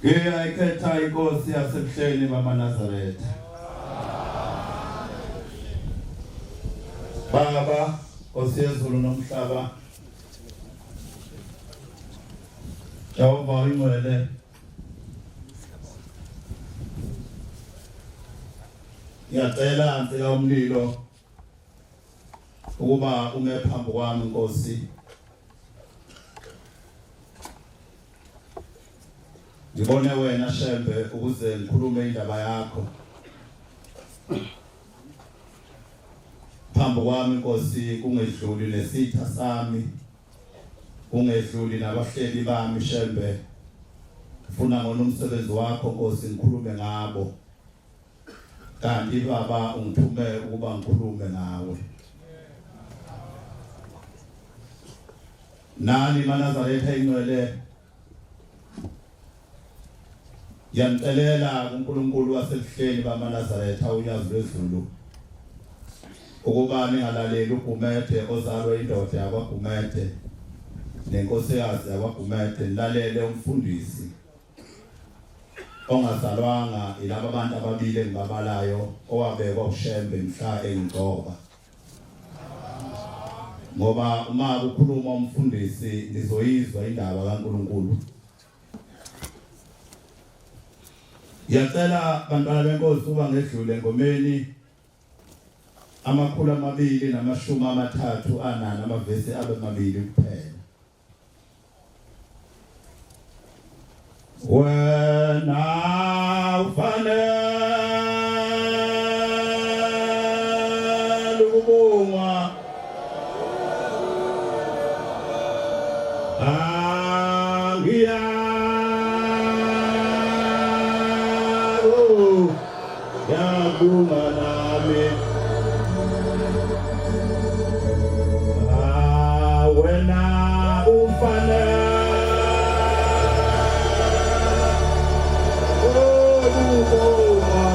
Ngiyayikhetha inkosi yasebuhleni bamaNazaretha. Baba, Nkosi yezulu nomhlaba. Jehova oyingcwele. Ngiyacela nsika umlilo ukuba ume phambi kwami Nkosi. Ngibone wena Shembe ukuze ngikhulume indaba yakho. Phambi kwami Nkosi kungedluli nesitha sami. Kungedluli nabahleli bami Shembe. Ngifuna ngona umsebenzi wakho Nkosi ngikhulume ngabo. Kanti baba ungithume ukuba ngikhulume ngawe. Nani maNazaretha ingcwele Ngiyanicelela kuNkulunkulu wasebuhleni bamaNazaretha uNyazi lwezulu ukuba ningalaleli uGumede ozalwe indoda yakwaGumede nenkosikazi yakwaGumede nilalele umfundisi ongazalwanga yilaba bantu ababili engibabalayo owabekwa uShembe mhla engigcoba ngoba uma kukhuluma umfundisi nizoyizwa indaba kaNkuluNkulu. Ngiyacela bantwana benkosi uba ngedlule engomeni 234 amavesi abe mabili kuphela. Wena ufanele ukubongwa Angiyako yakunga nami Ah, wena ufanele ukubongwa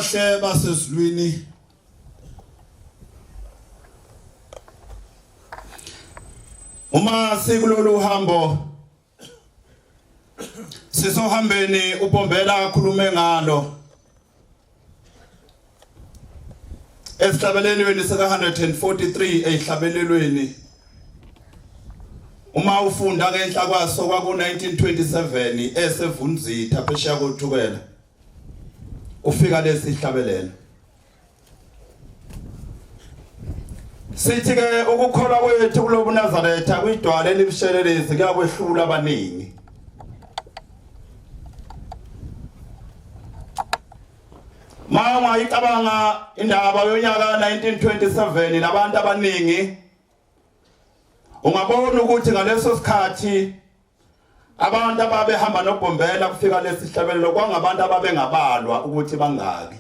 Abahle basezulwini uma sikulolu hambo sisohambeni uBombela akhulume ngalo esihlabelelweni sika 143 ezihlabelelweni uma ufunda ngenhla kwaso kwaku 1927 esevunzitha phesheya kothukela ufika lesi hlabelelo sithi ke ukukholwa kwethu kulobuNazaretha kwidwala elibushelelezi kuyakwehlula abaningi Ma ungayicabanga indaba yonyaka 1927 nabantu abaningi ungabona ukuthi ngaleso sikhathi abantu ababehamba noBhombela kufika lesi hlabelelo kwangabantu ababengabalwa ukuthi bangaki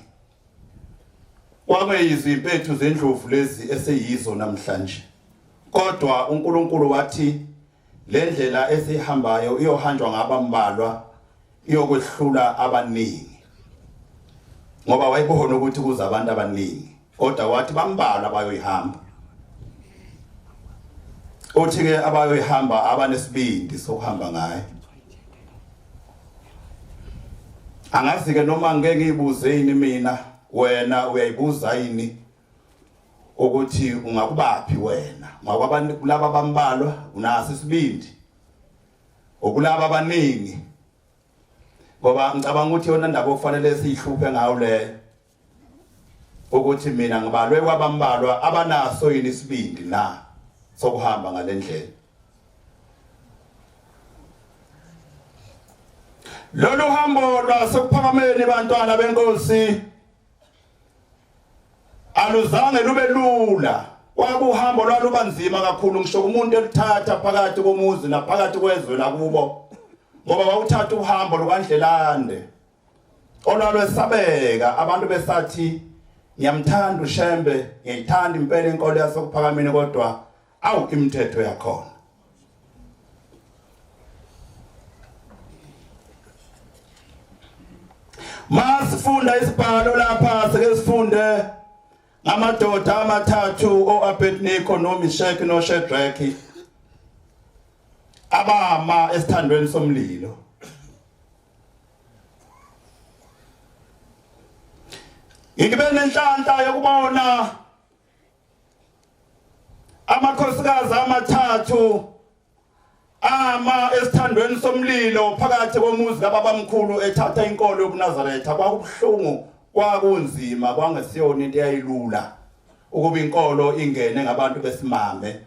kwakuyizwi impethu zendlovu lezi eseyizo namhlanje kodwa uNkulunkulu wathi le ndlela esihambayo iyohanjwa ngabambalwa iyokwehlula abaningi ngoba wayebona ukuthi kuza abantu abaningi kodwa wathi bambalwa abayoyihamba uthi ke abayoyihamba abanesibindi sokuhamba ngayo angazi ke noma ngeke ngiyibuze yini mina wena uyayibuza yini ukuthi ungakubaphi wena ngakwabantu kulaba bambalwa unaso isibindi okulaba abaningi ngoba ngicabanga ukuthi yona ndaba okufanele siyihluphe ngayo leyo ukuthi mina ngibalwe kwabambalwa abanaso yini isibindi na sokuhamba ngalendlela lolu hambo lwasekuphakameni bantwana benkosi aluzange lube lula kwakuhambo lwaluba nzima kakhulu ngisho kumuntu elithatha phakathi komuzi naphakathi kwezwe lakubo ngoba wawuthatha uhambo lukandlelande olwalwesabeka abantu besathi ngiyamthanda uShembe ngiyithanda impela inkolo yasekuphakameni kodwa awu imithetho yakhona Masifunda isibhalo lapha sike sifunde ngamadoda amathathu oAbednego noMishek noShadrach abama esithandweni somlilo Ngibe nenhlanhla yokubona amakhosikazi amathathu ama esithandweni somlilo phakathi komuzi kababamkhulu ethatha inkolo yobuNazaretha kwakubuhlungu kwakunzima kwangesiyona into eyayilula ukuba inkolo ingene ngabantu besimame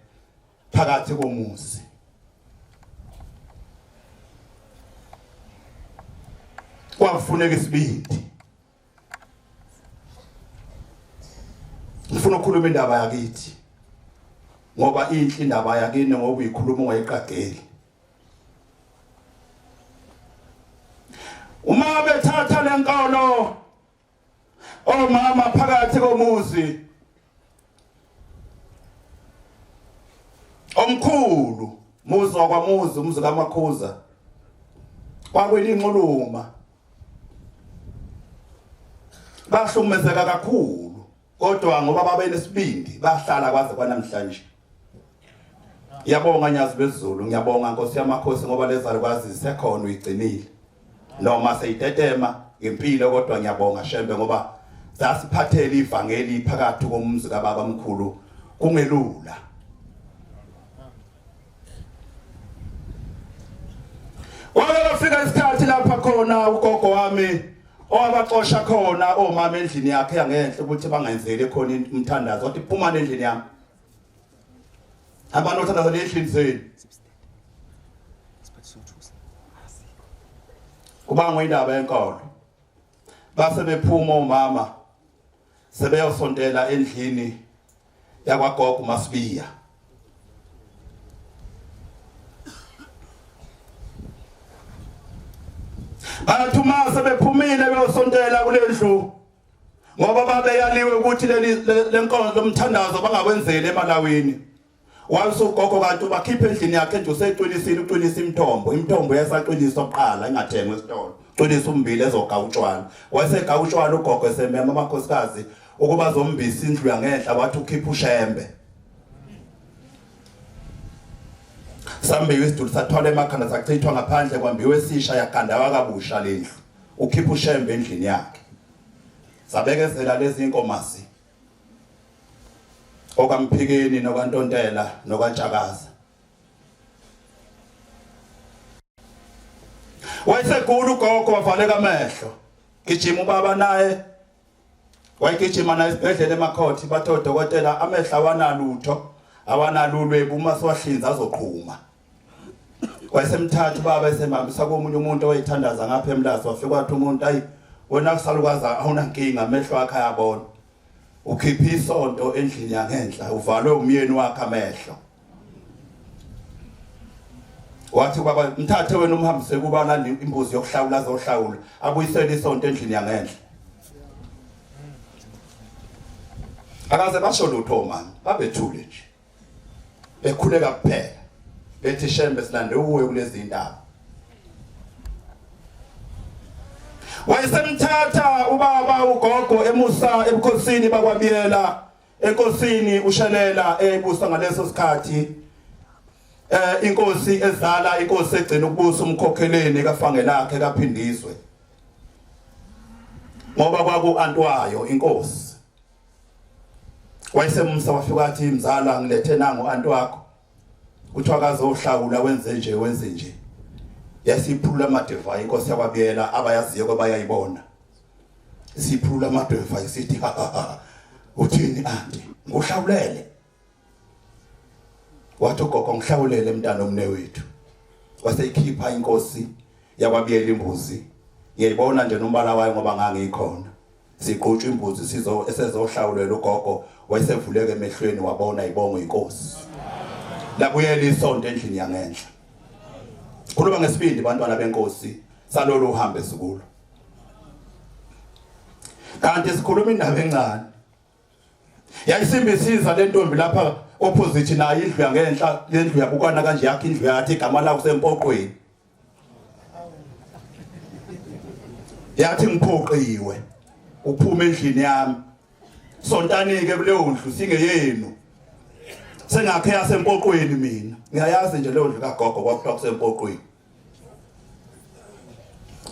phakathi komuzi kwakufuneka isibindi ngifuna ukukhuluma indaba yakithi ngoba inhle indaba yakini ngoba uyikhuluma ungayiqageli uma bethatha lenkolo omama phakathi komuzi omkhulu muzi wakwamuzi umuzi kamakhuza kwakuyilinxuluma bahlukumezeka kakhulu kodwa ngoba babenesibindi bahlala kwaze kwanamhlanje Ngiyabonga Nyazi lwezulu ngiyabonga Nkosi yamakhosi ngoba lezalukwazi zisekhona uyigcinile noma seyitetema ngempilo kodwa ngiyabonga Shembe ngoba zasiphathela ivangeli phakathi komzi kababa mkhulu kungelula Kwake kwafika isikhathi lapha khona ugogo wami owabaxosha khona omama endlini yakhe yangenhla ukuthi bangenzeli khona umthandazo wathi phumani endlini yami hamba nothandaza endlini zenu kubangwa indaba yenkolo base bephuma omama sebeyosontela endlini yakwagogo Masibiya bathi uma sebephumile beyosontela kule ndlu ngoba babeyaliwe ukuthi leli lenkonzo lomthandazo bangakwenzeli emalawini Once ugogo kanti ubakhipha endlini yakhe nje usecwilisile ucwilisa imithombo imithombo yasacwiliswa kuqala ingathengwa esitolo Cwilisa umbila ezoga utshwala. Wayesega utshwala ugogo esemema amakhosikazi ukuba azombisa indlu yangenhla wathi ukhipha ushembe. Sambiwe isiduli sathwala emakhanda sachithwa ngaphandle kwambiwe esisha yagandawa kabusha lendlu. Ukhipha ushembe endlini yakhe. Sabekezela lezi inkomazi. Okamphikeni nokantontela nokantshakaza. Wayesegula ugogo wavaleka amehlo. Gijima ubaba naye wayegijima naye esibhedlela emakhothi bathe odokotela amehlo awanalutho awanalulwebu uma siwahlinza azoqhuma. Wayesemthatha ubaba esemhambisa komunye umuntu owayethandaza ngapha emlazi wafika wathi umuntu ayi wena kusalukazi awunankinga amehlo akhe ayabona. Ukhipha isonto endlini yangenhla uvalwe umyeni wakhe amehlo. Wathi baba mthathe wena umhambise kuba landa imbuzi yokuhlawula azohlawula abuyisele isonto endlini yangenhla. Akaze basho lutho mama babethule nje. Bekhuleka kuphela. Bethi shembe silande uwe kulezi indaba. Wayesemthatha ubaba ugogo emusa ebukhosini bakwabiyela enkosini ushelela eyayibusa ngaleso sikhathi eh inkosi ezala inkosi egcina ukubusa umkhokheleni kafangelakhe kaphindizwe ngoba kwaku antwayo inkosi wayesemsa wafika athi mzala ngilethe nangu anti wakho kuthiwa kazohlawula wenze nje wenze nje yasiphulula amadeva inkosi yakwabiyela abayaziyo kwabayayibona siphulula amadeva isithi uthini anti nguhlawulele wathi ugogo ngihlawulele mntana omne wethu waseyikhipha inkosi yakwabiyela imbuzi ngiyayibona nje nombala wayo ngoba ngangikhona siqhutshwa imbuzi sizo esezohlawulela ugogo wayesevuleka emehlweni wabona ibongo inkosi labuyela isonto endlini yangenhla khuluma ngesibindi bantwana benkosi salolu uhambe sikulo kanti sikhuluma indaba encane Yayisimbisiza lentombi lapha opposite nayo indlu yangenhla lendlu yabukwana kanje yakhe indlu yathi igama lawo kusempoqweni. Yathi ngiphoqiwe uphuma endlini yami. Sontani ke kuleyo ndlu singeyenu. Sengakhe yasempoqweni mina. Ngiyayazi nje leyo ndlu kagogo kwakuthiwa kusempoqweni.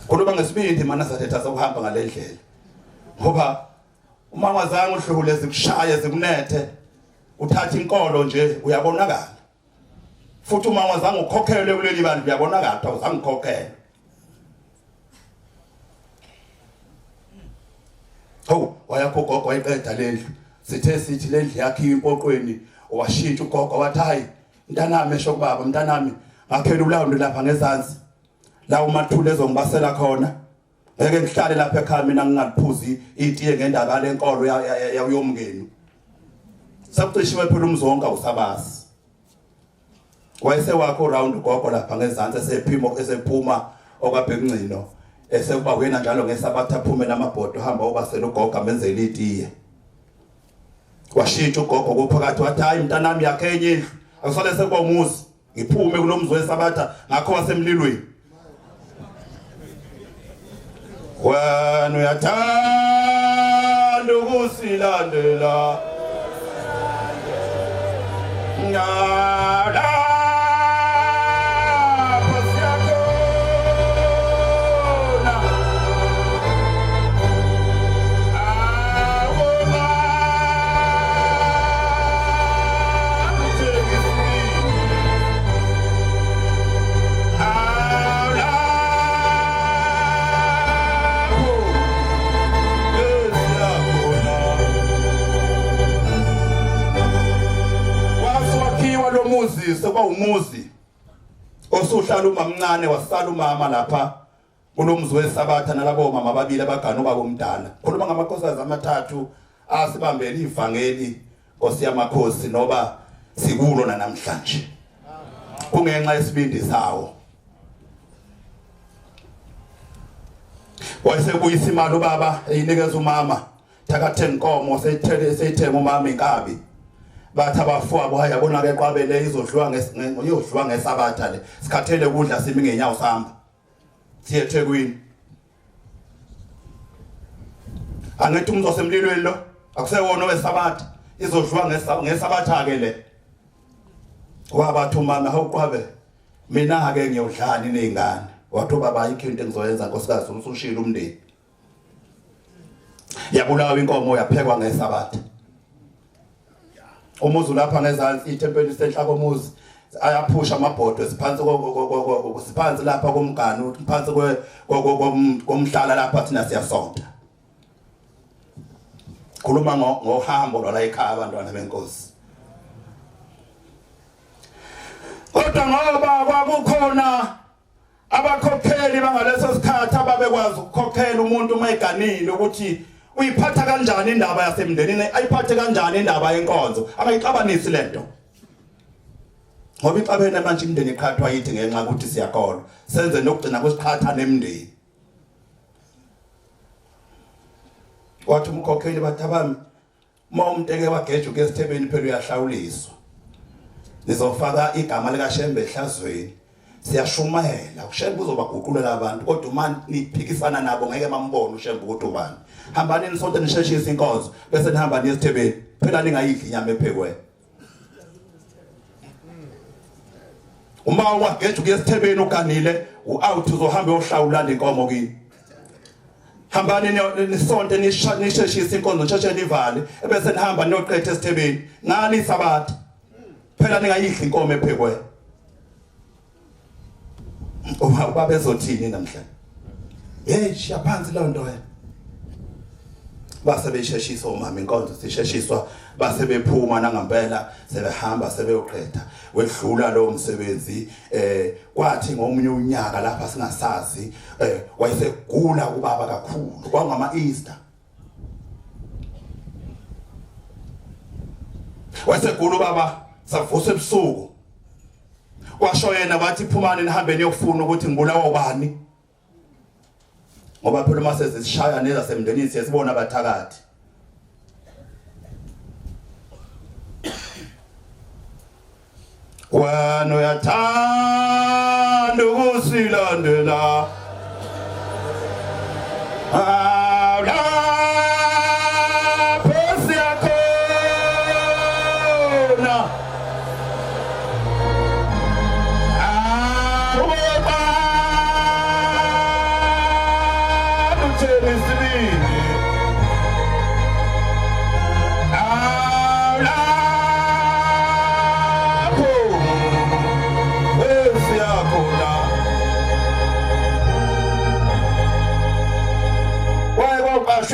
Khuluma ngesibindi mana sathetha sokuhamba ngalendlela. Ngoba uma ungazange uhlule zikushaye zikunethe uthatha inkolo nje uyabonakala futhi uma ungazange ukhokhelwe kuleli bandla uyabonakala ukuthi awuzange ukhokhelwe hawu wayakho ugogo wayiqeda lendlu sithe sithi lendlu yakhe impoqweni washintsha ugogo wathi hayi mntanami esho kubaba mntanami ngakhela ulawundo lapha ngezansi la umathule ezongibasela khona ngeke ngihlale lapha ekhaya mina ngingaliphuzi itiye ngendaba lenkolo yomngeni sekucishiwe phela umzi wonke awusabazi wayesewakho round ugogo lapha ngezansi esephimo esephuma okwabhekungcino esekuba wena njalo ngesabatha aphume namabhodo hamba obasela ugogo amenzele itiye washintsha ugogo kuphakathi wathi hayi mntanami yakhe enye indlu akusale sekuba umuzi ngiphume kulomzi wesabatha ngakho wasemlilweni wena uyathanda ukusilandela ngala Lomuzi sekwawumuzi osuhlala umamncane wasala umama lapha kulomzi wesabatha nalabo mama ababili abagana ubaba omdala khuluma ngamakhosikazi amathathu asibambele ivangeli Nkosi yamakhosi noba sikulo namhlanje kungenxa yesibindi sawo wayesebuyisa imali ubaba eyinikeza umama thakathe inkomo seyithele seyithenga umama inkabi bathi abafowabo hayi yabona ke qwabele izodliwa ngeyodliwa ngesabatha le sikhathele ukudla simi ngenyawo sihamba siye eThekwini. Angithi umuzi wasemlilweni lo akusewona owesabatha, izodliwa ngesabatha ke le. Wabathi umama hawuqwabe mina ke ngiyodlala nezingane. Wathi ubaba ayikho into engizoyenza nkosikazi usushilo umndeni. Yabulawa inkomo yaphekwa ngesabatha. Umuzi lapha ngezansi ithempeli lisenhla komuzi ayaphusha amabhodwe siphansi siphansi lapha komganu phansi komhlala lapha thina siyasonta. Khuluma ngohambo lwala ekhaya abantwana benkosi. Kodwa ngoba kwakukhona abakhokheli bangaleso sikhathi ababekwazi ukukhokhela umuntu uma eganile ukuthi uyiphatha kanjani indaba yasemndenini, ayiphathe kanjani indaba yenkonzo, angayixabanisi lento. Ngoba ixabene manje imindeni iqhathwa yithi ngenxa ukuthi siyakholwa, senze nokugcina kusiqhatha nemindeni. Wathi umkhokheli bathi abami uma umuntu eke wageja ukuya esithebeni phela uyahlawuliswa. Nizofaka igama likaShembe ehlazweni. Siyashumayela uShembe uzobaguqulela abantu kodwa uma niphikisana nabo ngeke bambone uShembe ukuthi ubani. Hambani nisonke nisheshise inkonzo bese nihamba niye esithebeni. Phela ningayidli inyama ephekwe. Uma wageja ukuya esithebeni uganile u-out uzohamba uyohlawula inkomo kini. Hambani nisonte nisheshise inkonzo nisheshe nivale ebese nihamba niyoqetha esithebeni. Ngani isabatha? Phela ningayidli inkomo ephekwe. Ubaba ezothini namhlanje? Hey shiya phansi leyo nto wena. Base beyisheshisa omama inkonzo sisheshiswa base bephuma nangampela sebehamba sebeyoqeda wedlula lowo msebenzi kwathi ngomunye unyaka lapha singasazi wayesegula ubaba kakhulu kwangama Easter wayesegula ubaba savusa ebusuku washo yena wathi phumani nihambe niyofuna ukuthi ngibulawa ubani ngoba phela uma sezishaya nezasemndenini siyasibona abathakathi. Wena uyathanda ukusilandela lapho siyakhona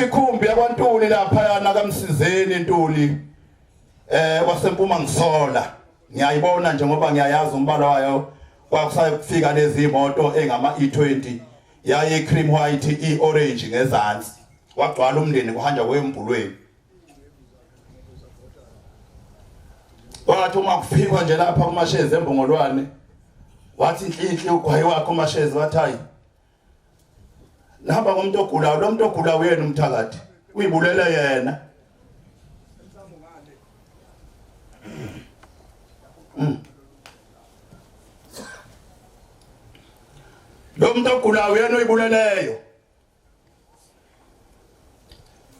Ikhumbi yakwaNtuli laphayana kaMsizeni Ntuli wasempuma ngisola ngiyayibona nje ngoba ngiyayazi umbala wayo kwakusaye kufika lezi imoto engama E20 yayi cream white i orange ngezansi wagcwala umndeni kuhanjwa kwembulweni wathi uma kufikwa nje lapha kumashezi embongolwane wathi inhlinhli ugwayi wakhe umashezi wathi hayi nihamba ngomuntu ogulayo lo muntu ogulayo uyena umthakathi uyibulele yena. Lo muntu ogulayo uyena oyibuleleyo.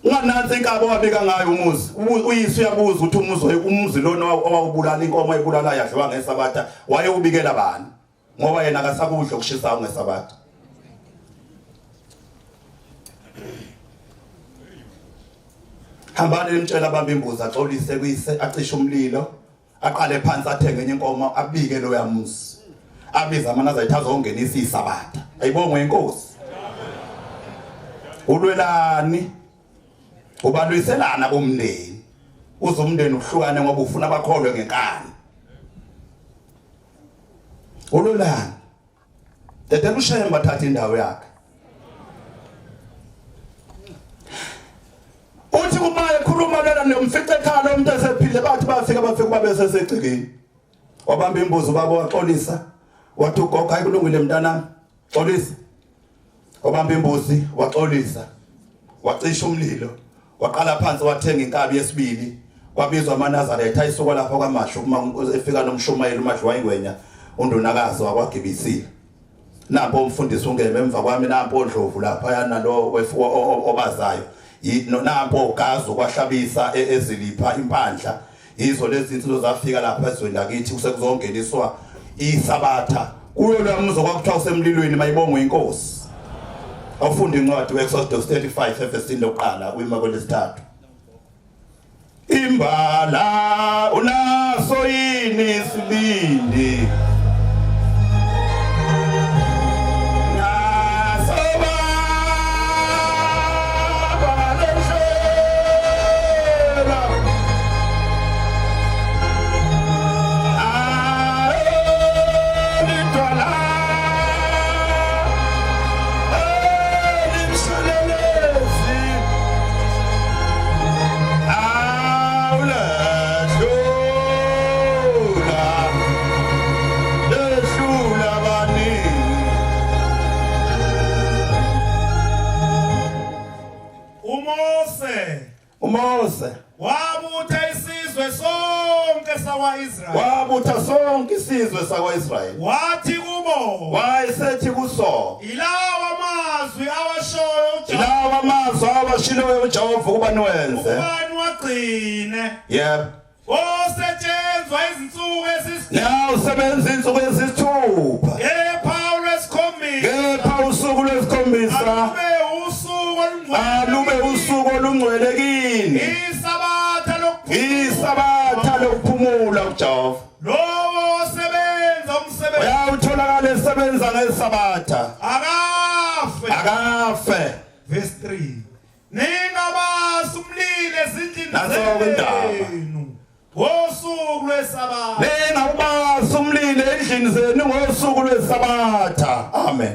Unganansi inkabo wabika ngayo umuzi. Uyise uyabuza ukuthi umuzi umuzi lona owawubulala inkomo ayibulala yadliwa ngesabatha wayewubikela bani? Ngoba yena akasakudla okushisayo ngesabatha. Hambani nimtshela abambe imbuzi axolise kuyise acishe umlilo aqale phansi athenge enye inkomo abike lo yamuzi abize amanazaretha azongenisa isabatha ayibongwe inkosi. Ulwelani ubalwiselana bomndeni uze umndeni uhlukane ngoba ufuna bakholwe ngenkani. Ulwelani dedela uShembe athathe indawo yakhe. Uthi uma ekhuluma lana nomfice ekhaya lo muntu esephile bathi bafika bafika babe sesegcekeni. Wabamba imbuzi ubaba waxolisa wathi ugogo hayi kulungile mntanami xolisa. Wabamba imbuzi waxolisa wacisha umlilo waqala phansi wathenga inkabi yesibili kwabizwa amaNazaretha ayisuka lapho kwaMashu uma efika nomshumayeli uMadliwa ingwenya undunakazi wakwagibisile. Nampo umfundisi ungeme emva kwami nampo oNdlovu lapha yana lo obazayo. Nampo gazo kwahlabisa ezilipha impandla yizo lezi zinto zafika lapha ezweni lakithi kusekuzongeniswa isabatha kuyo lo muzi kwakuthiwa usemlilweni mayibongwe inkosi. Awufunda incwadi weExodus 35 evesini lokuqala uyima kwelesithathu. Imbala unaso yini isibindi? uMose wabutha isizwe sonke sakwa-Israyeli wabutha sonke isizwe sakwa-Israyeli wathi kubo wayesethi kuso ilawa amazwi awashoyo uJehova ilawa amazwi awashiloyo uJehova ukuba niwenze ukuba niwagcine yebo osetshenzwa izinsuku ezisithupha Niyawusebenza izinsuku ezisithupha kepha olwesikhombisa kepha usuku lwesikhombisa alube usuku olungcwele alube usuku olungcwele kini isabatha lokuphumula isabatha lokuphumula kuJehova lowo osebenza umsebenzi uyawutholakala esebenza ngesabatha akafe akafe verse 3 Ningabasi umlilo ezindlini Naso-ke indaba. zenu ngosuku lwesabatha. Ningawubasi umlilo endlini zenu ngosuku lwesabatha. Amen.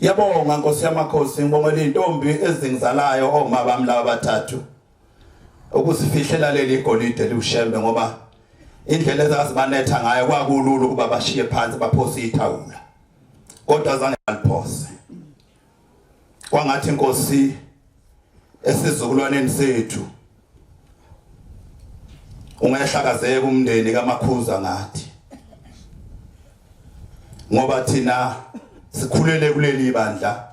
Yabonga Nkosi yamakhosi ngibongela intombi ezingizalayo oma bami laba bathathu. Ukusifihlela leli golide liushembe ngoba indlela ezazibanetha ngayo kwakulula ukuba bashiye phansi baphose ithawula. Kodwa zange aliphose. Kwangathi inkosi esizukulwaneni sethu ungehlakazeka umndeni kaMakhuza ngathi ngoba thina sikhulele kuleli bandla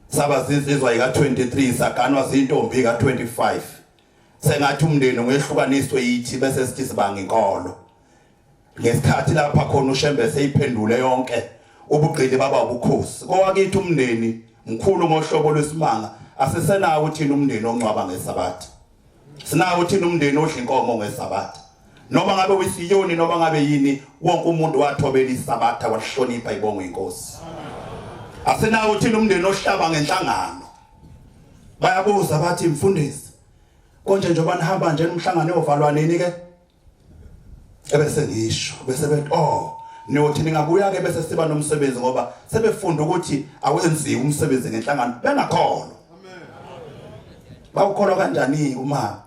saba zinsizwa yika 23 saganwa zintombi ka 25 sengathi umndeni ungehlukaniswe yithi bese sithi sibanga inkolo ngesikhathi lapha khona uShembe seyiphendule yonke ubugqili baba ubukhosi kowakithi umndeni mkhulu ngohlobo lwesimanga asisenawo thina umndeni ongcwaba ngesabatha sinawo thina umndeni odla inkomo ngesabatha noma ngabe uyisiyoni noma ngabe yini wonke umuntu wathobela isabatha walihlonipha ibongo inkosi asinawo thina umndeni ohlaba ngenhlangano bayabuza bathi mfundisi konje njengoba nihamba nje umhlangano ovalwa nini ke ebese ngisho bese bethi oh niyothi ningabuya ke bese siba nomsebenzi ngoba sebefunda ukuthi awenziwe umsebenzi ngenhlangano bengakholwa amen bawukholwa kanjani uma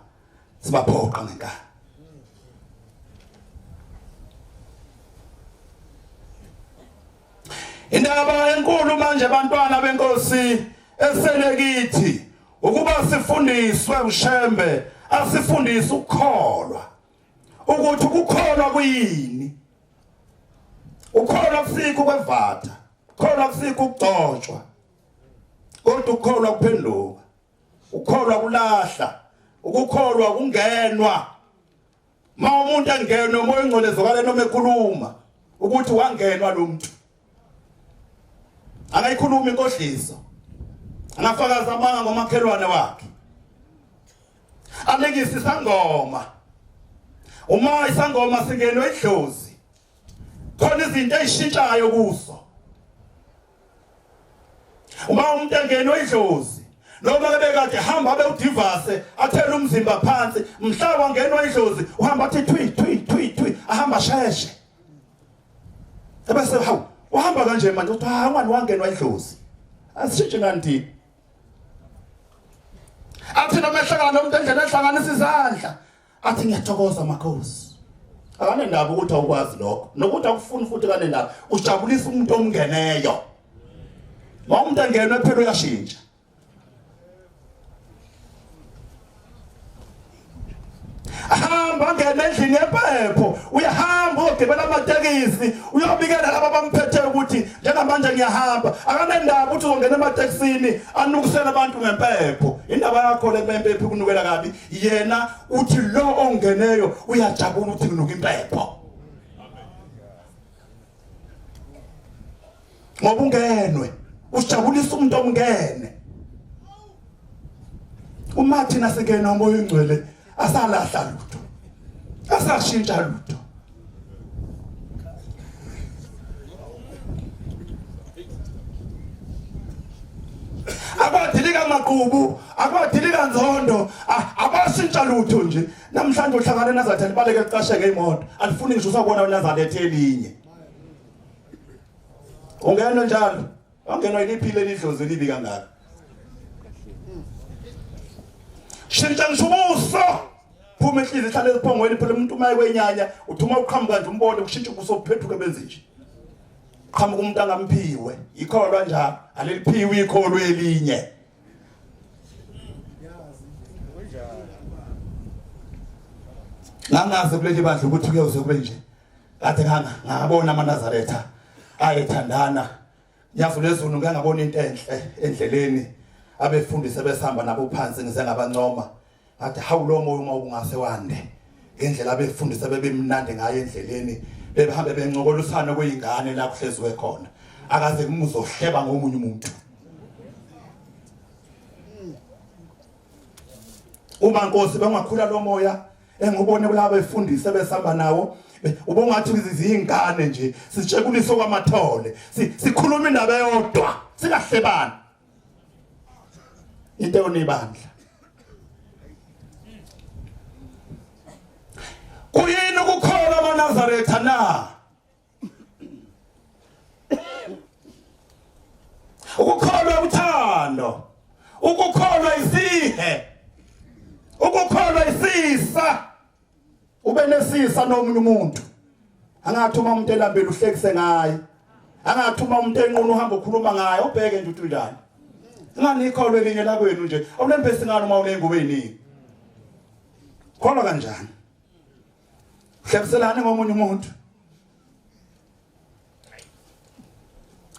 sibaphoqa ngenkani Indaba enkulu manje bantwana benkosi esele kithi ukuba sifundiswe uShembe asifundise ukukholwa ukuthi ukukholwa kuyini ukholwa kusikho kwevatha ukholwa kusikho ukugcotshwa kodwa ukukholwa kuphenduka ukukholwa kulahla ukukholwa kungenwa ma umuntu engenwe umoya ongcwele ezwakala noma ekhuluma ukuthi wangenwa lo muntu akayikhuluma inkohliso angafakaza amanga ngomakhelwane wakhe alekise isangoma uma isangoma singenwe idlozi khona izinto ezishintshayo kuso uma umuntu engenwe idlozi noma bebekade hamba abe udivase athele umzimba phansi mhla wangenwa idlozi uhamba athi thwi thwi thwi thwi ahamba sheshe ebese hawu uhamba kanje manje uthi hawu ngani wangenwa idlozi asishintshe ngani athi noma ehlangana nomuntu endlela ehlanganisa izandla athi ngiyathokoza makhosi akanendaba ukuthi awukwazi lokho nokuthi akufuni futhi kanendaba ujabulisa umuntu omngeneyo ma umuntu engenwe phela uyashintsha hamba angene endlini yempepho uyahamba uyogibela amatekisi uyobikela laba bamphethe ukuthi njengamanje Manje ngiyahamba. Akanendaba ukuthi uzongena ematekisini anukusele abantu ngempepho. Indaba yakho le mpepho ikunukela kabi. Yena uthi lo ongeneyo uyajabula ukuthi nginuka impepho. Ngoba ungenwe usijabulisa umuntu omngene. Uma thina singena umoya ongcwele asalahla lutho. Asashintsha lutho. Akwadilika maqubu, akwadilika nzondo, abashintsha lutho nje. Namhlanje uhlangane nazathi libaleke licashe ngeimoto, alifuni ngisho usakubona uNazaretha elinye. Ungena njalo, wangenwa yiliphi leli dlozi elibi kangaka? Shintsha ngisho ubuso. Phuma inhliziyo ihlale esiphongweni phela umuntu uma ekwenyanya uthi uma uqhamuka nje umbone kushintsha ubuso buphethuke benze nje. Qhamuka umuntu angamphiwe, ikholwa njalo, aliliphiwe ikholwa elinye. Ngangazi kuleli bandla ukuthi kuyoze kube nje. Kade ngabona amaNazaretha ayethandana. Nyazi lezulu ngeke ngabona into enhle endleleni abefundisi ebesihamba nabo phansi ngize ngabancoma. Ngathi hawu lo moya uma ungase wande ngendlela abefundisi abebemnandi ngayo endleleni behambe bencokolisana kuyingane la kuhleziwe khona. Akaze kumuzohleba ngomunye umuntu. Uma Nkosi bengakhula lo moya engubone kulabo befundisi ebesihamba nawo ubongathi izingane nje sitshekuliso kwamathole sikhuluma indaba eyodwa singahlebani into yonibandla kuyini ukukholwa amaNazaretha na Ukukholwa uthando, ukukholwa isihe, ukukholwa isisa. Ube nesisa nomunye umuntu. Angathi uma umuntu elambile uhlekise ngaye. Angathi uma umuntu enqunu uhamba ukhuluma ngaye, ubheke nje uthi unjani. Ingani ikholwa elinye lakwenu nje, awunembesi ngani uma unengubo eziningi. Kholwa kanjani? Hlekiselani ngomunye umuntu.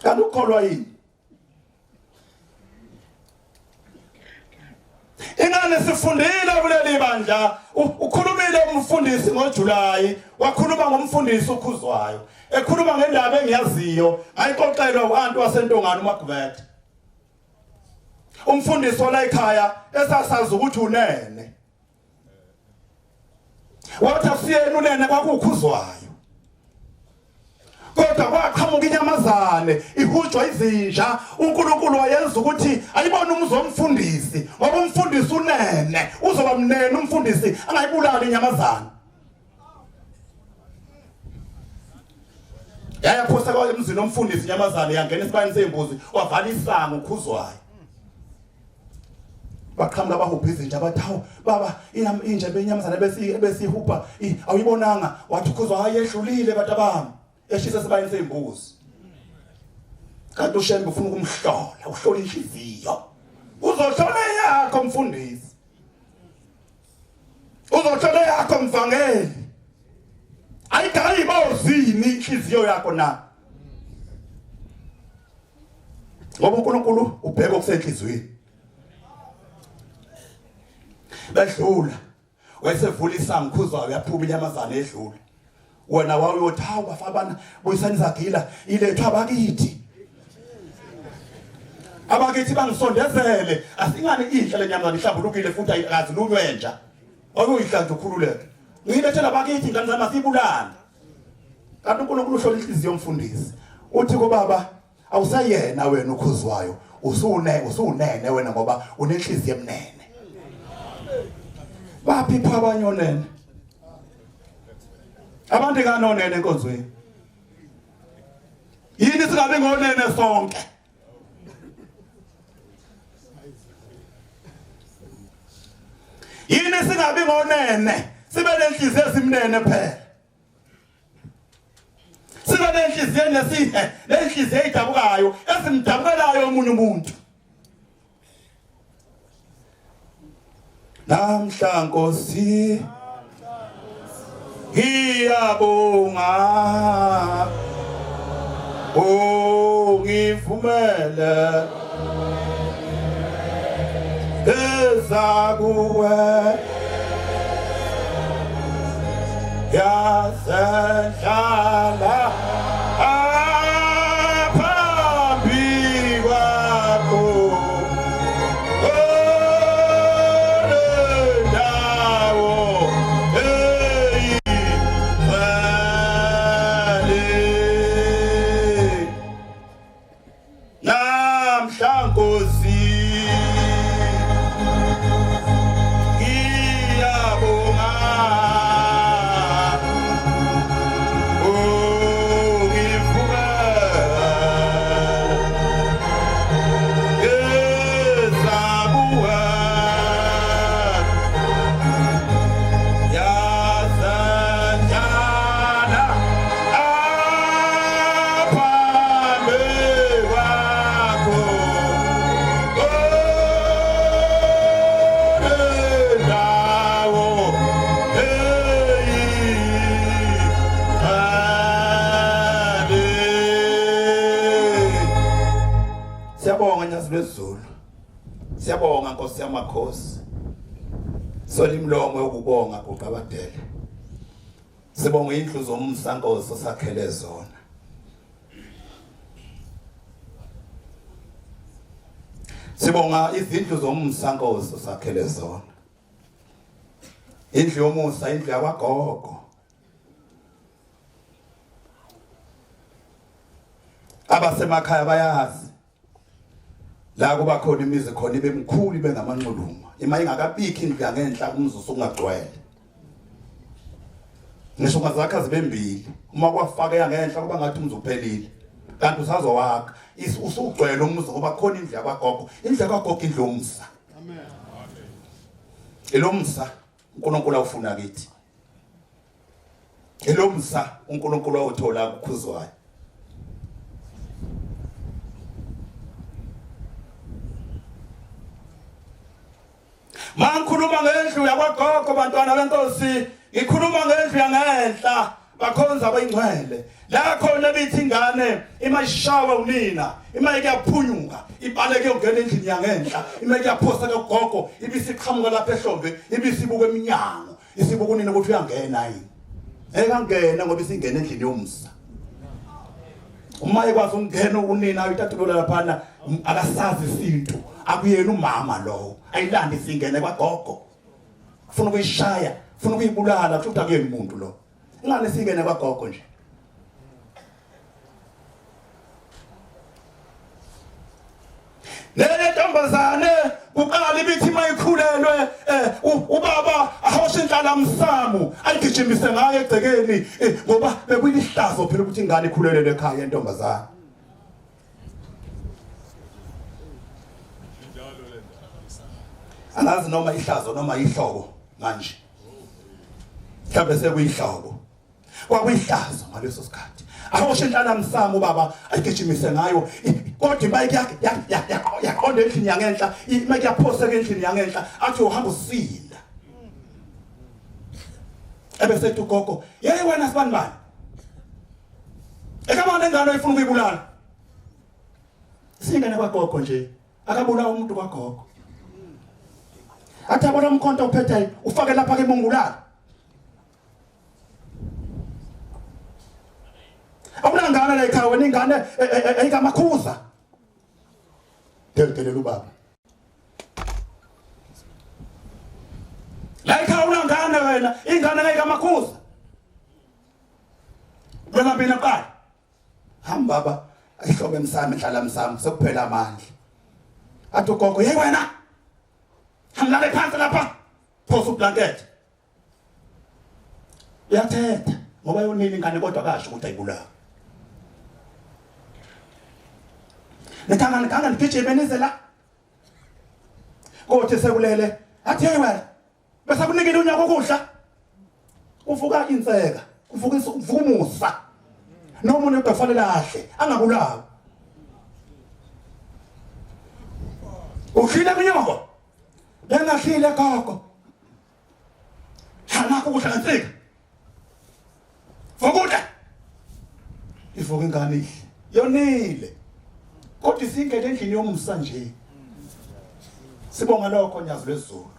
Kanti ukholwa yini? Ingane sifundile kuleli bandla ukhulumile umfundisi ngoJuly wakhuluma ngomfundisi ukhuzwayo ekhuluma ngendaba engiyaziyo ayixoxelwa uanti waseNtongana uMagubethe umfundisi wala ekhaya esasazi ukuthi unene wathi asiyena unene kwakukhuzwayo kodwa kwaqhamuka inyamazane ihujwa izinja uNkulunkulu wayenza ukuthi ayibone umuzi womfundisi ngoba umfundisi unene uzoba mnene umfundisi angayibulali inyamazane yayaphosa kwa emzini omfundisi inyamazane yangena esibayeni sezimbuzi wavala isango ukhuzwayo baqhamuka abahubha izinja bathi hawu baba inja benyamazane besihubha awuyibonanga wathi ukhuzwa hayi yehlulile bantu abami eshisa esibayeni sezimbuzi kanti uShembe ufuna ukumhlola uhlola inhliziyo uzohlola yakho mfundisi uzohlola yakho mvangeli ayigayi bozini inhliziyo yakho na ngoba uNkulunkulu ubheka okusenhlizweni bedlula wayesevula isango khuzwayo yaphuma inyamazana edlula wena wawuyothi hawu bafabana buyisani izagila ilethwa abakithi abakithi bangisondezele asingani inhle lenyamazana ihlambulukile futhi ayikazi lunywe nja okuyihlanza ukhululeke ngiyilethela abakithi ingane zami asibulale kanti uNkulunkulu uhlola inhliziyo yomfundisi uthi kubaba awusayena wena ukhuzwayo usune usunene wena ngoba unenhliziyo emnene baphi pho abanye onene abantu kanonene enkonzweni yini singabi ngonene sonke yini singabi ngonene sibe nenhliziyo esimnene phela sibe nenhliziyo nesihe nenhliziyo eyidabukayo esimdabukelayo omunye umuntu namhla nkosi ngiyabonga. Oh. Ungivumele eza kuwe yazendlala phambi kwakho ndawo eyingcwele namhla Nkosi ngiyabonga ungivuka ezakuwa yasanjana aphambi kwakho ndawo eyingcwele. Siyabonga Nyazi lwezulu. Siyabonga Nkosi yamakhosi. Sola imlomo yokubonga guqabadele. Sibonga indlu zomsa Nkosi osakhele zona. Sibonga izindlu zomsa Nkosi osakhele zona. Indlu yomusa indlu yakwagogo. Abasemakhaya bayazi la kuba khona imizi khona ibe mkhulu ibe ngamanxuluma ima ingakabikho indlu yangenhla kumzi usungagcwele ngisho ungazakha zibe mbili uma kwafaka yangenhla kuba ngathi umzi uphelile kanti usazowakha usugcwele umuzi ngoba khona indlu yakwagogo indlu yakwagogo indlu yomsa amen elomsa uNkulunkulu awufuna kithi elomsa uNkulunkulu awuthola kukhuzwayo Mangikhuluma ngendlu yakwagogo bantwana benkosi ngikhuluma ngendlu yangenhla bakhonza abayingcwele la khona ebithi ingane ima ishawe unina ima ikuyaphunyuka ibaleke yongena endlini yangenhla ima ikuyaphosa kagogo ibisiqhamuka lapha ehlombe ibisibuka eminyango isibuka unina ukuthi uyangena yini ekangena ngoba isingena endlini yomsa uma ekwazi ukungena unina uyitatulula laphana akasazi isintu akuyena umama lowo ayilandi singene kwagogo ufuna ukuyishaya ufuna ukuyibulala kusho ukuthi akuyena umuntu lo ingane singene kwagogo nje Lele ntombazane kuqala ibithi mayikhulelwe eh, ubaba ahoshe inhlala msamu ayigijimise ngayo egcekeni eh, ngoba bekulihlazo phela ukuthi ingane ikhulelele ekhaya yentombazane. Angazi noma ihlazo noma ihlobo manje. Mhlawumbe sekuyihlobo. Kwakuyihlazo ngaleso sikhathi. Ahoshe inhlala msamo ubaba ayigijimise ngayo kodwa imayike yakhe yaqonda endlini yangenhla imayike yaphoseka endlini yangenhla athi uhamba usinda. Ebese ethi ugogo, "Yey wena sibani bani?" Ekabona ingane oyifuna ukuyibulala. Singene kwagogo nje. Akabulawa umuntu kwagogo. Athi abona umkhonto ophethe ufake lapha ke mungulala. Awunangane la ekhaya wena ingane eyikamakhuza. Deldelela ubaba. La ekhaya unangane wena ingane eyikamakhuza. Wena mina qala. Hamba baba ayihlobe emsamo inhlala msamo sekuphela amandla. Athi ugogo hey wena. Hamlale phansi lapha. Phosa ublanket. Uyathetha ngoba yonini ingane kodwa akasho ukuthi ayibulawa. Nithanga niganga nigijime nize la. Kothi sekulele athi hey wena bese kunikile unyaka ukudla. Uvuka inseka, uvuka uvuka umusa. Noma umuntu kufanele ahle angabulawa. Uhlile kunyoko. Bengahlile gogo. Hanakho ukudla kansika. Vukuda. Ivuka ingane ihle. Yonile. Kodwa isingene endlini yomsa nje. Sibonga lokho Nyazi lwezulu.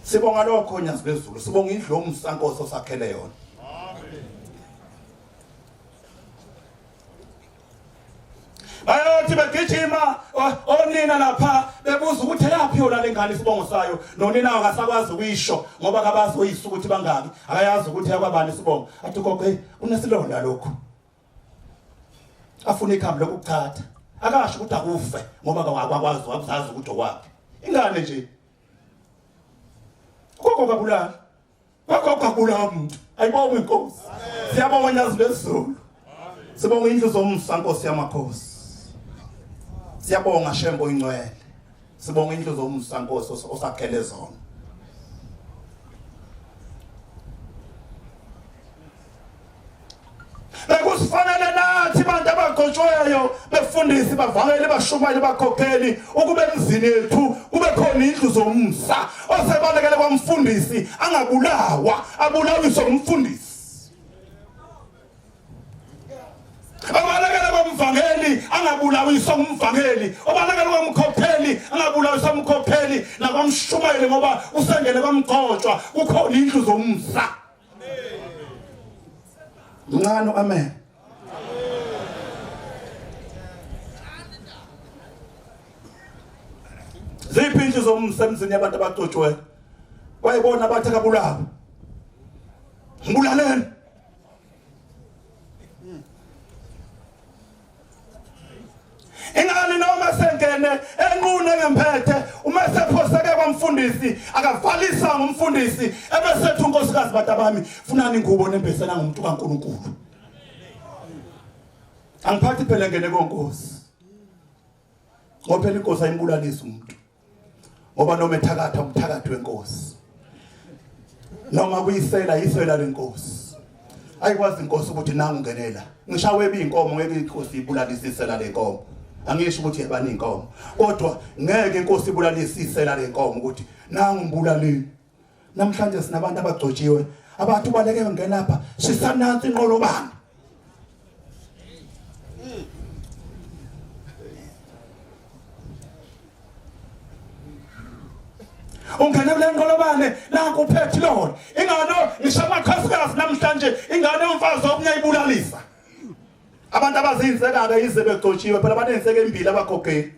Sibonga lokho Nyazi lwezulu. Sibonga indlu yomsa Nkosi osakhele yona. Bayothi begijima onina lapha bebuza ukuthi eyaphi yona lengane isibongo sayo nonina akasakwazi ukuyisho ngoba kabazi oyise ukuthi bangaki akayazi ukuthi yakwabani isibongo athi gogo hey unesilonda lokhu afuna ikhambi lokuchatha akasho ukuthi akufe ngoba akakwazi wakuzazi ukuthi okwakhe ingane nje gogo kabulala Gogo kabulala umuntu ayibonge inkosi siyabonga nyazi lwezulu sibonga indlu zomsa nkosi yamakhosi siyabonga shembo ingcwele sibonga indlu zomsa nkosi osakhele zona Bekusifanele nathi bantu abagcotshweyo befundisi bavangeli bashumayeli bakhokheli ukube emzini yethu kube khona indlu zomsa osebalekele kwamfundisi angabulawa abulawiswe ngumfundisi obalekele kwamvangeli angabulawiswa ngumvangeli obalekele kwamkhokheli angabulawiswa umkhokheli nakwamshumayeli ngoba usengene kwamgcotshwa kukhona indlu zomsa Mncane amen. Ziphi indlu zomsemzini yabantu abagcotshwe? Wayebona abathi akabulawa. Ngibulaleni. Ingani noma sengene enqune ngemphethe uma sephoseke kwamfundisi akavalisa ngumfundisi ebesethu unkosikazi batabami funani ingubo nembesela ngumuntu kaNkuluNkulu Angiphathi phela ngene konkosi ngoba phela inkosi ayimbulalisi umuntu ngoba noma ethakatha umthakathi wenkosi noma kuyisela yisela lenkosi ayikwazi inkosi ukuthi nangu ngenela ngishawe inkomo ngeke inkosi ibulalise isela lenkomo angisho ukuthi yebani inkomo kodwa ngeke inkosi ibulalise isela lenkomo ukuthi nangu mbulalini namhlanje sinabantu abagcotshiwe abathi ubaleke ngena lapha sisanansi inqolobane ungene kule nqolobane nanku uphethiloli ingane ngisho amakhosikazi namhlanje ingane yomfazi okunye ibulalisa abantu abazinseka-ke yize begcotshiwe phela banenseka embili abagogeli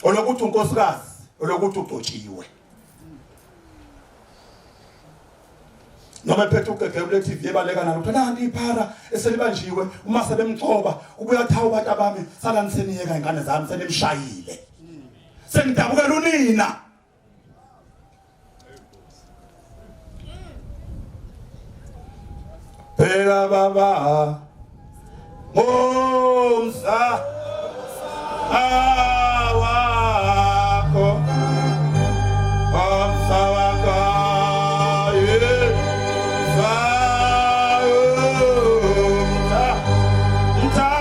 olokuthi unkosikazi olokuthi ugcotshiwe noma ephethe ugege kule TV ebaleka nalo kuthiwa nanti iphara eselibanjiwe uma sebemcoba ubuya athi hawu bantu abami salani seniyeka ingane zami senimshayile sengidabukela unina Bheka baba ngomsa awakho ngomsa wakho mthandazo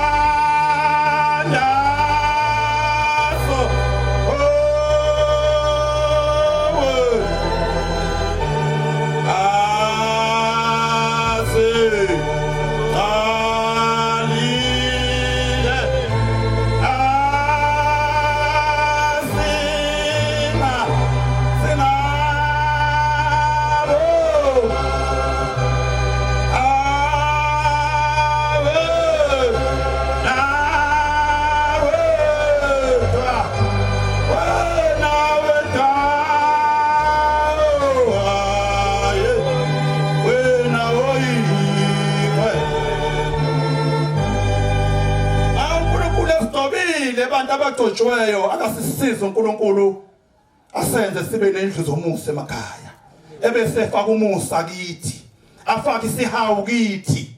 abantu abagcotshweyo akasisize uNkulunkulu asenze sibe nendlu zomusa emakhaya ebese efaka umusa kithi afake isihawu kithi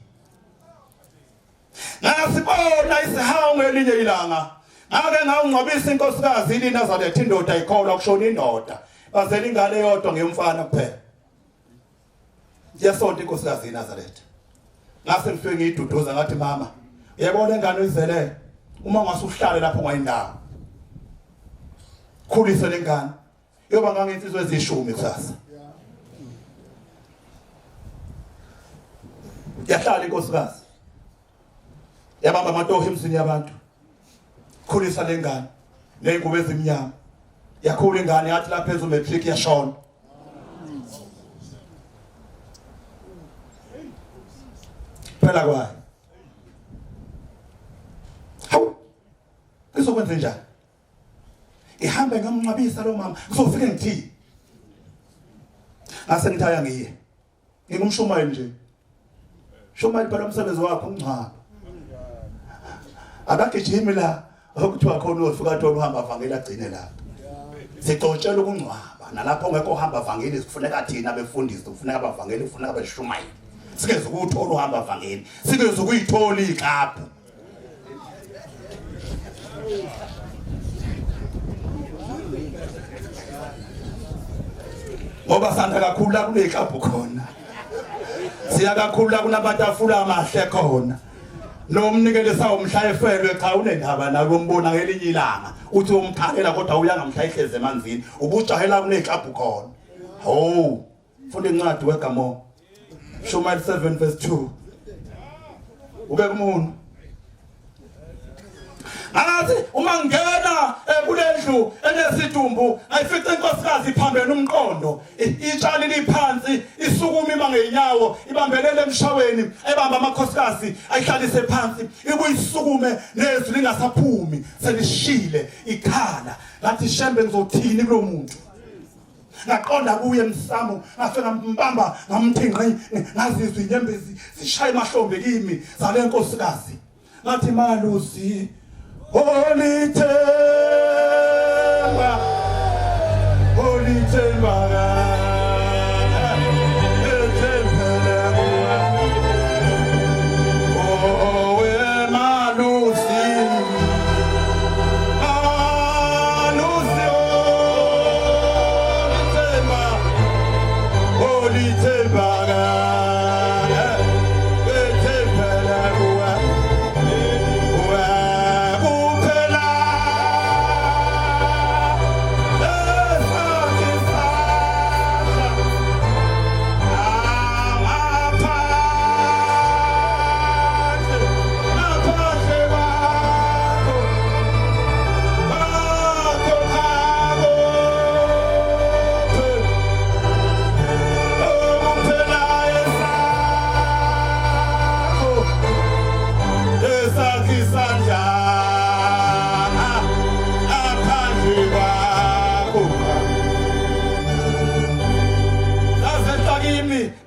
Ngasibona isihawu ngelinye ilanga. Ngake ngawungcwabisa inkosikazi iNazaretha indoda ikholwa kushona indoda. Bazela ingane eyodwa ngeyomfana kuphela. Yasonta inkosikazi iNazaretha. Ngase ngifike ngiyiduduza ngathi mama, uyabona ingane uyizele uma ungase uhlale lapho ungayindawo. Khulise lengane. Yoba nganginsizwa ezishumi kusasa. Yahlala inkosikazi. Yabamba amatoho emzini yabantu. Khulisa lengane nezingubo ezimnyama. Yakhula ingane yathi lapha ezu matric yashona. Phela kwayo. Hawu. Ngizokwenza njani? Ihambe ngamnqabisa lo mama, ngizofike ngithini? Ngase ngithi ayangiye. Ngingumshumayeli nje. Shumayeli phela umsebenzi wakho ungcwaba. Akagijimi la okuthiwa khona uyofika athola uhamba avangeli agcine lapho. Sigcotshela ukungcwaba nalapho ongekho uhamba avangeli kufuneka thina befundisi kufuneka abavangeli kufuneka abashumayeli. Sikeze ukuthola uhamba avangeli, sikeze ukuyithola iklabhu. Ngoba sanda kakhulu la kuneziklabhu khona. Siya kakhulu la kunamatafula amahle khona. Lo mnikelo sawumhla efelwe cha unendaba nawe umbona ngelinye ilanga uthi umkhalela kodwa uyangamhla ihleze emanzini ubujahela kuneziklabhu khona. Hawu Funda incwadi wegamo. Shumayeli 7 verse 2. Ube kumuntu. Ngathi uma ngena eh, kulendlu enesidumbu ayifice inkosikazi iphambene umqondo itshali liphansi isukuma ima ngeenyawo ibambelele emshaweni ebamba amakhosikazi ayihlalise phansi ibuyisukume nezwi lingasaphumi selishile ikhala ngathi shembe ngizothini kulomuntu ngaqonda kuye emsamo ngase ngambamba ngamthi ngqi ngazizwa inyembezi zishaya emahlombe kimi zale nkosikazi ngathi malusi olithemba olithemba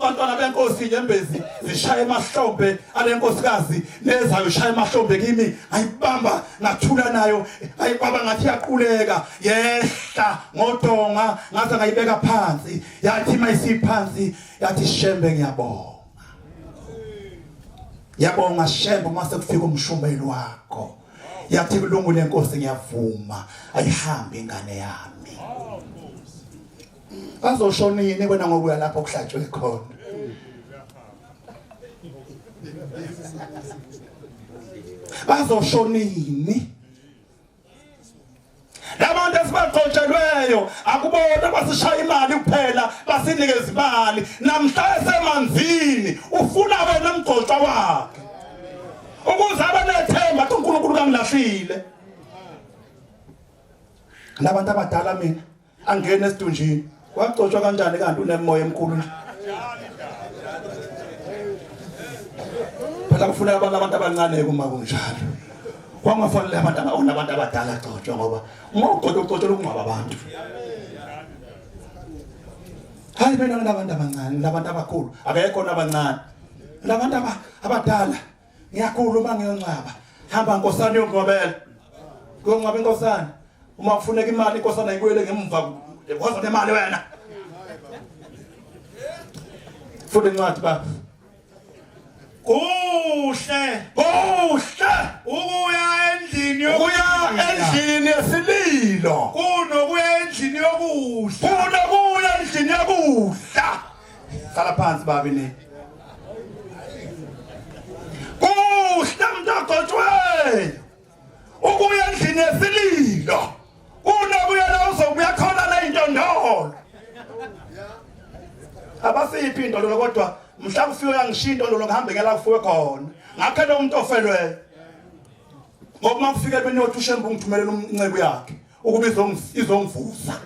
Bantwana benkosi inyembezi zishaya emahlombe alenkosikazi nezayo shaya emahlombe kimi ayibamba ngathula nayo ayibamba ngathi yaquleka yehla ngodonga ngaze ngayibeka phansi yathi mayisiphansi yathi shembe ngiyabonga ngiyabonga shembe uma sekufika umshumeli wakho yathi kulungile inkosi ngiyavuma ayihambe ingane yami Bazoshona yini wena ngokuya lapho kuhlatshwe khona? Bazoshona yini? Labantu esibagcotshelweyo akubona basishaya imali kuphela basinikeza imali namhla esemanzini ufuna wena mgcotshwa wakhe ukuze abe nethemba ukuthi uNkulunkulu kangilahlile labantu abadala mina angene esidunjini wagcotshwa kanjani kanti unemoya emkhulu nje phela kufuneka abantu abantu abancane kuma kunjalo kwangafanele abantu abawona abantu abadala gcotshwa ngoba uma ugcotshwa ugcotshwa ukungcwaba abantu hayi mina nginabantu abancane labantu abakhulu akekho nabancane labantu abadala ngiyakhula uma ngiyongcwaba hamba nkosana yongcwabela kuyongcwaba inkosana uma kufuneka imali inkosana ibuyele ngemva waza nemali wena funda incwadi baba Kuhle kuhle ukuya endlini ukuya endlini yesililo kunokuya endlini yokudla kunokuya endlini yokudla hlala phansi babi ni kuhle mntu ogcotshweyo ukuya endlini yesililo kunokuya la uzobuya khona neyintondolo abasiphi intondolo kodwa mhla kufiwe yangishiya intondolo ngihambe ngela kufiwe khona ngakhe lo muntu ofelweyo. Ngoba uma kufika emini yothi uShembe ungithumelela umnceku yakhe ukuba izongivusa.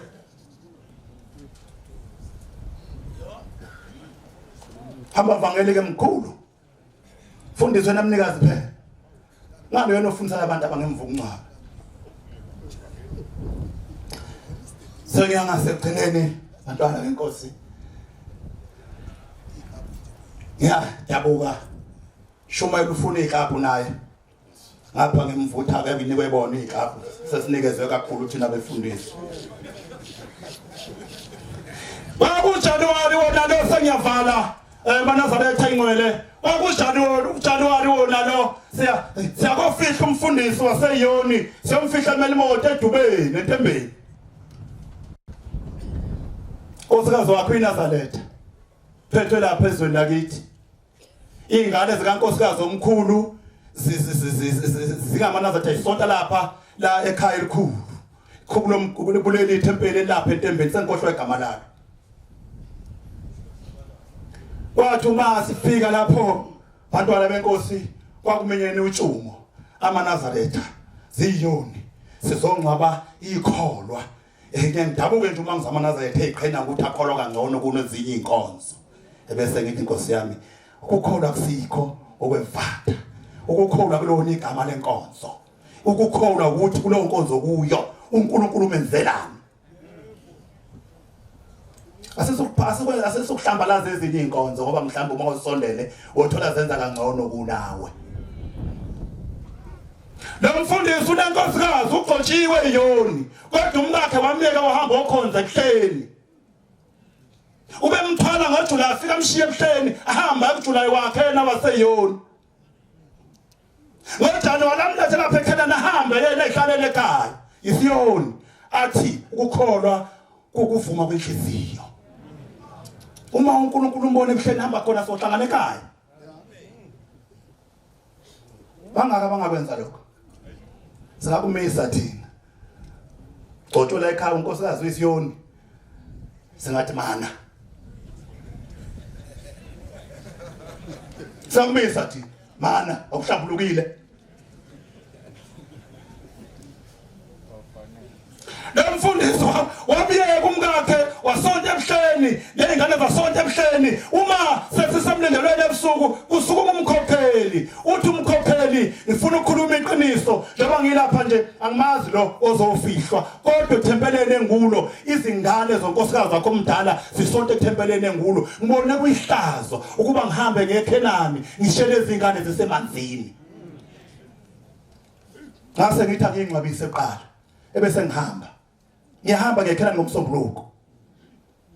Hamba vangeli ke mkhulu. Fundiswe namnikazi phela. Ngani wena ofundisa abantu abangemva ukungcwaba. Sengiyangasekugcineni bantwana benkosi. Ngiyadabuka. Shumayela ufuna iklabhu naye. Ngapha ngimvutha ke nginikwe bona iklabhu. Sesinikezwe kakhulu thina befundisi. KwakuJanuwari wona lo sengiyavala banazaretha ingcwele. KwakuJanuwari uJanuwari wona lo siya siyakofihla umfundisi waseYoni siyomfihla emelimoto edubeni entembeni. Nkosikazi wakho iNazaretha. Phethwe lapha ezweni lakithi. Ingane zikankosikazi omkhulu zingamanazaretha isonta lapha la ekhaya elikhulu. Khulu kuleli ithempeli elapha entembeni senkohlwa igama lalo. Kwathi uma sifika lapho bantwana benkosi kwakumenyene utshumo amaNazaretha ziyoni sizongcwaba ikholwa. Ngiyagidabuke nje uma ngizama amaNazaretha eziqhenya ukuthi akholwa kangcono kunezinye inkonzo. Ebese ngithi inkosi yami ukukholwa kusikho okwevatha. Ukukholwa kulona igama lenkonzo. Ukukholwa ukuthi kuleyo nkonzo kuyo uNkulunkulu umenzelani. Asisukuhlambalaza ezinye inkonzo ngoba mhlawumbe uma usondele wothola zenza kangcono kunawe. Lo mfundisi unenkosikazi ugcotshiwe iyoni kodwa umkakhe wamyeka wahamba okhonza ebuhleni. Ubemthwala ngoJulayi afika amshiye ebuhleni ahamba kuJulayi wakhe yena waseyoni. NgoJanuwari amlethe lapha eKhenana ahambe yena ehlalele ekhaya. Isiyoni athi ukukholwa kukuvuma kwenhliziyo. Uma uNkulunkulu umbone ebuhleni hamba khona sohlangana ekhaya. Bangaka abangakwenza lokho. Singakumisa thina. Gcotshwe la ekhaya unkosikazi wesiyoni. Singathi mana. Singakumisa thina. Mana akuhlambulukile. Lo mfundisi wabiyeka umkakhe wasonta ebuhleni ley'ngane zasonta ebuhleni uma sesisemlindelweni ebusuku kusukuma umkhokheli uthi umkhokheli ngifuna ukukhuluma iqiniso njengoba ngilapha nje angimazi lo ozofihlwa kodwa ethempeleni engulo izingane zonkosikazi wakho omdala zisonta ethempeleni engulo ngibone kuyihlazo ukuba ngihambe ngekhenani ngishele izingane zisemanzini ngase ngithi angingcwabise kuqala ebese ngihamba ngiyahamba ngiyekhela ngomsombuluko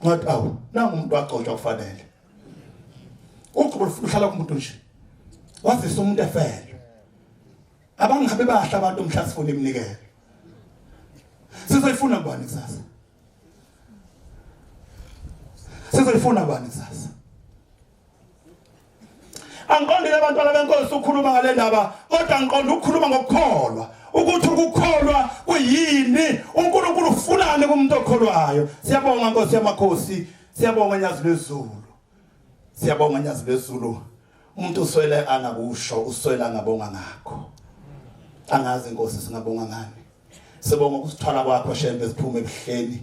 ngathi awu nangu umuntu wagcotshwa kufanele ugcobo luhlala kumuntu nje wazisa umuntu efele abangabe bahla abantu mhla sifuna iminikelo sizoyifuna kubani kusasa sizoyifuna kubani kusasa Angiqondile abantwana benkosi ukukhuluma ngale ndaba kodwa ngiqonda ukukhuluma ngokukholwa ukuthi ukukholwa kuyini uNkulunkulu ufunani kumuntu okholwayo siyabonga Nkosi yamakhosi siyabonga nyazi lwezulu siyabonga nyazi lwezulu umuntu uswele angakusho uswele angabonga ngakho angazi inkosi singabonga ngani sibonga ukusithwala kwakho shembe siphume ebuhleni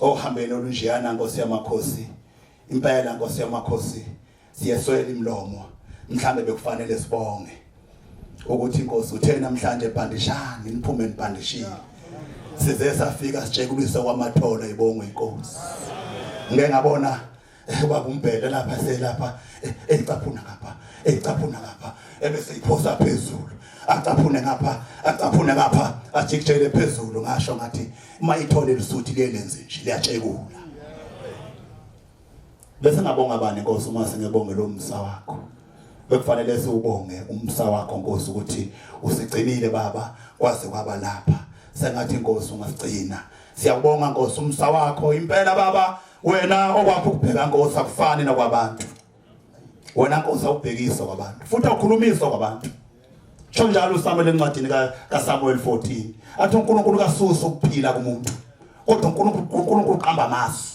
ohambeni olunjeyana Nkosi yamakhosi Impela Nkosi yamakhosi siyeswela imlomo mhlambe bekufanele sibonge ukuthi inkosi uthe namhlanje bhandishani niphume nibhandishile size safika sitshekulise kwamatholo ibongwe inkosi ngeke ngabona ubaba umbhele lapha selapha ecaphuna ngapha ecaphuna ngapha ebese iphosa phezulu acaphune ngapha acaphune ngapha ajikijele phezulu ngasho ngathi uma ithole lisuthi liyelenze nje liyatshekula bese ngabonga bani Nkosi uma singebonge lo msa wakho bekufanele siwubonge umsa wakho Nkosi ukuthi usigcinile baba kwaze kwaba lapha sengathi Nkosi ungasigcina siyakubonga Nkosi umsa wakho impela baba wena okwakho ukubheka Nkosi akufani nokwabantu wena Nkosi awubhekiswa kwabantu futhi awukhulumiswa kwabantu Sho njalo uSamuel encwadini kaSamuel 14 athi uNkulunkulu kasusa ukuphila kumuntu kodwa uNkulunkulu uNkulunkulu uqamba amasu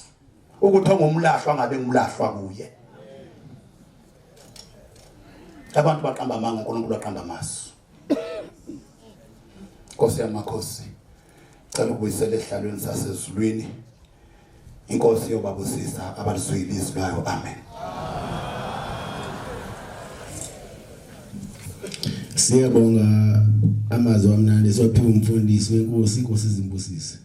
ukuthi ongumlahlwa ngabe ngumlahlwa kuye abantu baqamba amanga uNkulunkulu aqamba amasu. Nkosi yamakhosi cela ukubuyisela ehlalweni sasezulwini inkosi yobabusisa abalizwile izwi layo amen Siyabonga amazwi amnandi siwaphiwe umfundisi wenkosi inkosi izimbusise.